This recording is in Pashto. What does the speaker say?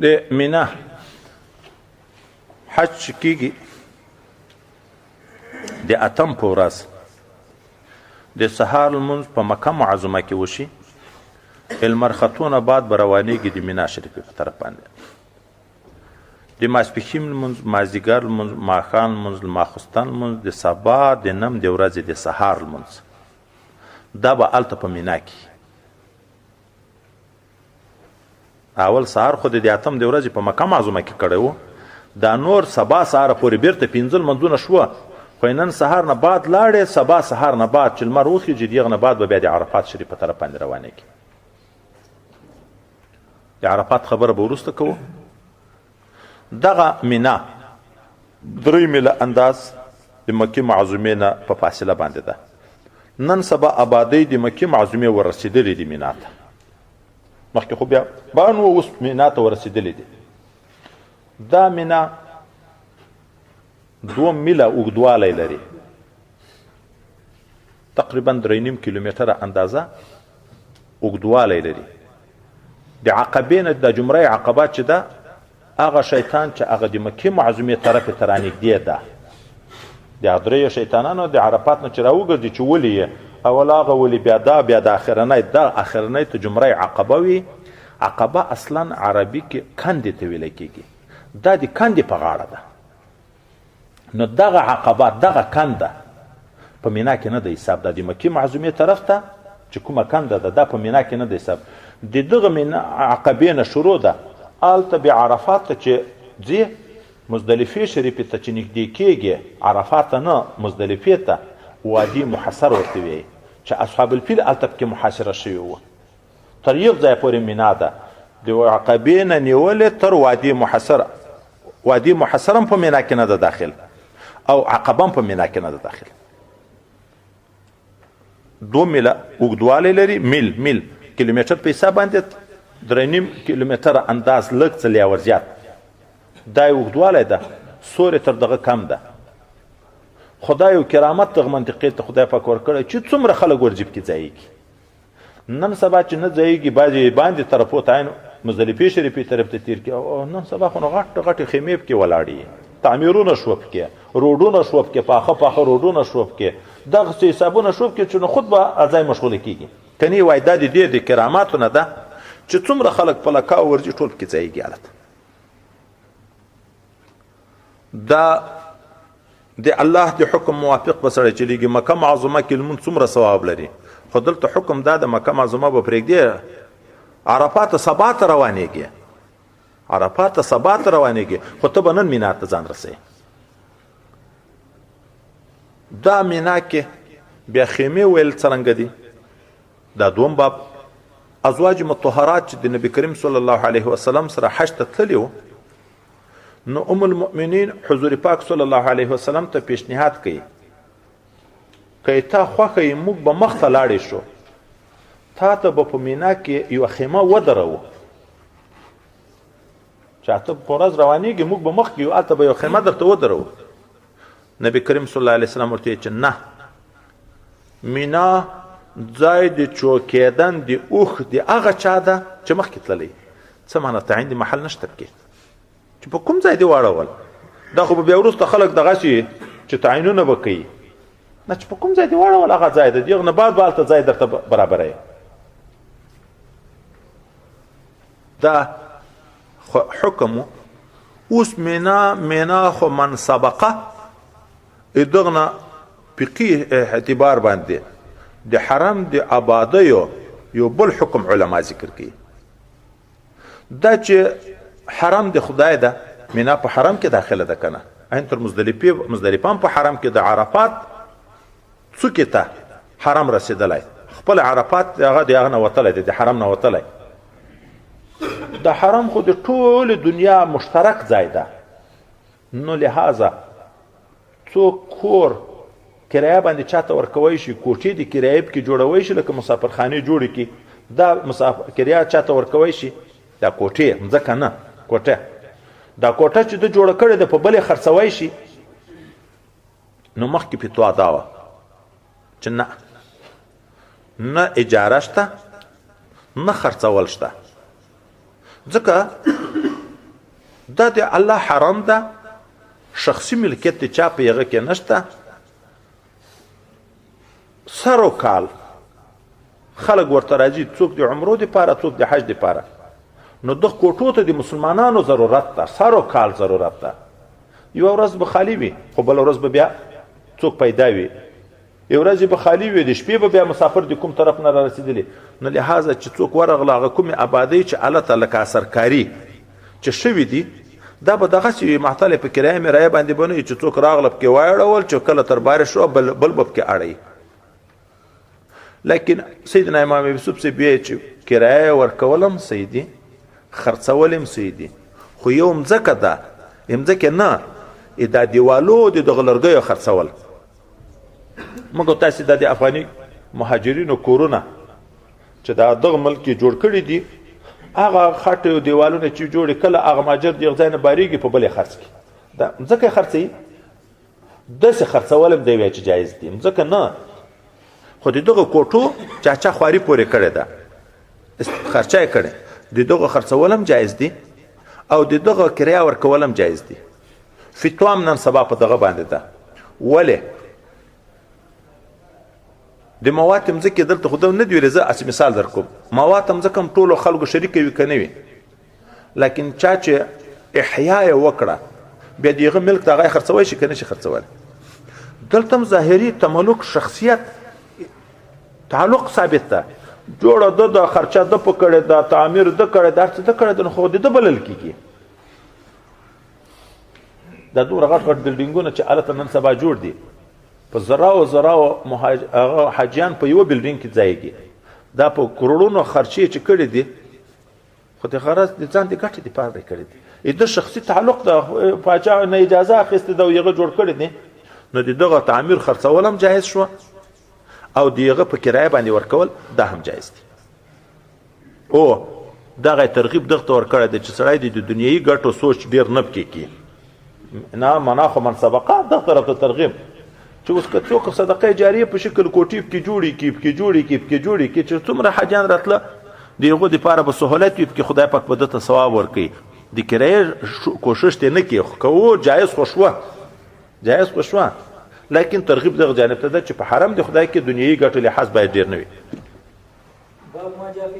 د مینا حج چې کېږي د اتم په ورځ د سهار لمونځ په مکه معظمه کې وشي، لمر ختو نه بعد به روانېږي د مینا شریفې په طرف باندې. د ماسپښین لمونځ، مازدیګر لمونځ، ماښام لمونځ، ماخوستن لمونځ، د سبا د نم د ورځې د سهار لمونځ، دا به هلته په مینا کې. اول سهار خو د اتم د ورځې په مکه معظمه کې کړی و، دا نور سبا سهار پورې بیرته پنځه لمونځونه شوه، خو نن سهار نه بعد لاړې، سبا سهار نه بعد چې لمر وخیږي د هغه نه بعد به بیا د عرفات شریف په طرف باندې روانېږي. د عرفات خبره به وروسته کوو. دغه مینا درې میله انداز د مکې معظمې نه په فاصله باندې ده. نن سبا آبادۍ د مکې معظمې ورسېدلې دي مینا ته، مخکې خو بیا بان و، اوس مینا ته ورسېدلې دي. دا مینا 2 میله اوږدوالی لري، تقریبا 3.5 کیلومتره اندازه اوږدوالی لري. د عقبې نه د جمره عقبه چې ده، هغه شیطان چې هغه د مکې معظمې طرف ته رانږدې ده، د درېیو شیطانانو د عرفات نه چې راوګرځي چې ولي یې اول هغه ولي، بیا دا، بیا د اخرنی، دا اخرنی ته جمره عقبه وي. عقبه اصلا عربي کې کندې ته ویل کېږي، دا د کندې په غاړه ده. نو دغه عقبه، دغه کنده په مینا کې نه ده حساب، دا د مکې معظمې طرف ته چې کومه کنده ده دا په مینا کې نه ده حساب. د دغه مینا عقبې نه شروع ده، هلته بیا عرفات ته چې ځې، مزدلفې شریفې ته چې نږدې کېږي، عرفات ته نه، مزدلفې ته، وادي محصر ورته وایي چې اصحاب الفیل هلته پکې محاصره شوي وو. تر یو ځای پورې مینا ده، د عقبې نه نیولې تر وادي محصر. وادي محصر هم په مینا کې نه ده داخل، او عقبه هم په مینا کې نه ده داخل. 2 میله اوږدوالی لري، میل میل کیلومتر په حساب باندې 3.5 کیلومتره انداز لږ څه لا ورزیات دا یې اوږدوالی ده، سورې تر دغه کم ده. خدای یو کرامت دغه منطقې ته خدای پاک ورکړی چې څومره خلک ورځي پکې ځایېږي. نن سبا چې نه ځایېږي، بعضې باندې طرفو ته عین مزدلفې شریفې طرف ته تېر کړي، او نن سبا خو نو غټ غټې خیمې پکې ولاړې، تعمیرونه شوه پکې، روډونه شوه پکې، پاخه پاخه روډونه شوه پکې، دغسې حسابونه شوه پکې چې نو خود به ځای مشغوله کېږي. کني وایي دا د دې د کراماتو نه ده چې څومره خلک په لکاو ورځي ټول پکې ځایېږي. حالت دا د الله د حکم موافق به سړی چلېږي. مکه معظمه کې لمونځ څومره ثواب لري، خو دلته حکم دا د مکه معظمه به پرېږدي، عرفات ته سبا ته روانېږي، عرفات ته سبا ته روانېږي، خو ته به نن مینا ته ځان رسوې. دا مینا کې بیا خیمې ویل څرنګه دي، دا دوم باب. ازواج مطهرات چې د نبی کریم صلی الله علیه وسلم سره حج ته تللي وو، نو ام المؤمنین حضور پاک صلی الله علیه وسلم ته پیشنهاد کوي، که تا خوښه یې موږ به مخته لاړې شو، تا ته به په مینا کې یوه خیمه ودروو، چې ته په ورځ روانېږي موږ به مخکې یو، هلته به یوه خیمه درته ودروو. نبی کریم صلی الله علیه وسلم ورته ویل چې نه، مینا ځای د چوکېدن د اوښ د هغه چا ده چې مخکې تللی. څه معنا؟ تعین د محل نشته پکې چې په کوم ځای دې واړول. دا خو به بیا وروسته خلک دغسې چې تعینونه به کوي، نه چې په کوم ځای دې واړول هغه ځای ده، دې نه بعد به هلته ځای درته برابروي. دا حکم اوس مینا، مینا خو من سبقه دغه نه فقهي اعتبار باندې د حرم د آبادیو یو بل حکم علما ذکر کوي. دا چې حرم د خدای ده، مینا په حرم کې داخله ده که نه، عین تر مزدلفې، مزدلفه هم په حرم کې د عرفات څوکې ته حرم رسېدلی، خپل عرفات هغه د هغه نه وتلی دی، د حرم نه وتلی. د حرم خو د ټولې دنیا مشترک ځای ده، نو لهذا څوک کور کرایه باندې چاته ورکوی شي، کوټې د کرایې پکې جوړوی شي، لکه مسافرخانې جوړې کړي، دا کرایه چاته ورکوی شي، دا کوټې مځکه نه، کوټه، دا کوټه چې ده جوړه کړې ده په بلې خرڅوی شي. نو مخکې فتوا دا وه چې نه، نه اجاره شته، نه خرڅول شته. ځکه دا د الله حرم ده، شخصي ملکیت د چا په هغه کې نشته. سر او کال خلک ورته راځي، څوک د عمرو دپاره، څوک د حج دپاره. نو دغه کوټو ته د مسلمانانو ضرورت ده، سر او کال ضرورت ده. یوه ورځ به خالي وي، خو بله ورځ به بیا څوک پیدا وي. یو ورځ به خالي وي، د شپې به بیا مسافر د کوم طرف نه رارسېدلي. نو لهذا چې څوک ورغله، هغه کومې ابادۍ چې هلته لکه سرکاري چې شوي دي، دا به دغسې وي، معطلې په کرایه مرایه باندې به نه وي چې څوک راغله پکې واړول، چې کله تر بارې شو بل به پکې اړوي. لیکن سیدنا امام یوسف صاحب ویې چې کرایه ورکول هم صحیح دي، خرڅول هم صحیح دي، خو یو مځکه ده، مځکه نه، دا دیوالو د دغه لرګیو خرڅول. موږ تاسې دا د افغاني مهاجرینو کورونه چې دا دغه ملک کې جوړ کړي دي، هغه خټې او دیوالونه چې جوړې، کله هغه مهاجر د یو ځای نه باریږي په بلې خرڅ کړي، دا مځکه خرڅوي. داسې خرڅول هم دی وایي چې جایز دي، مځکه نه، خو د دغه کوټو چا چا خواري پورې کړې ده، خرچه یې کړې، د دغه خرڅول هم جایز دي او د دغه کرایه ورکول هم جایز دي. فتوا هم نن سبا په دغه باندې ده. ولې د موات مځکې دلته خو نه دی ویلي، زه هسې مثال در کوم، موات مځکه هم ټولو خلکو شریکه وي که نه وي، لیکن چا چې احیا یې وکړه بیا د هغه ملک ته هغه یې خرڅوی شي که نه شي خرڅولی. دلته هم ظاهري تملک شخصیت تعلق ثابت ده، جوړه ده، د خرچه ده په کړې ده، تعمیر ده کړی ده، هر څه ده کړی ده، نو خو د ده بلل کېږي. دا دومره غټ غټ بلډینګونه چې هلته نن سبا جوړ دي، په زراو زراو هغه حاجیان په یوه بلډینګ کې ځایږي، دا په کروړونو خرچې چې کړې دي، خو د غرض د ځان د ګټې دپاره یې کړې دي. د شخصي تعلق ده، پاچا نه اجازه اخیستې ده او هغه جوړ کړی دی، نو د دغه تعمیر خرڅول هم جایز شوه او د هغه په کرایه باندې ورکول دا هم جایز دي. او دغه ترغیب دغه ته ورکړی دی چې سړی د دنیوي ګټو سوچ ډېر نه پکې کړي. نه منا خو من سبقه دغه طرف ته ترغیب چې اوس که څوک صدقه جاریه په شکل کوټې پکې جوړې کړي، پکې جوړې کړي، پکې جوړې کړي، چې څومره حاجیان راتله د هغو دپاره به سهولت وي، پکې خدای پاک به ده ته ثواب ورکوي. د کرایې کوشش دې نه کړي، خو که و جایز خو شوه، جایز خو شوه، لیکن ترغیب دغه جانب ته ده چې په حرم د خدای کې دنیوي ګټو لحاظ باید ډېر نه وي. باب ما جاء في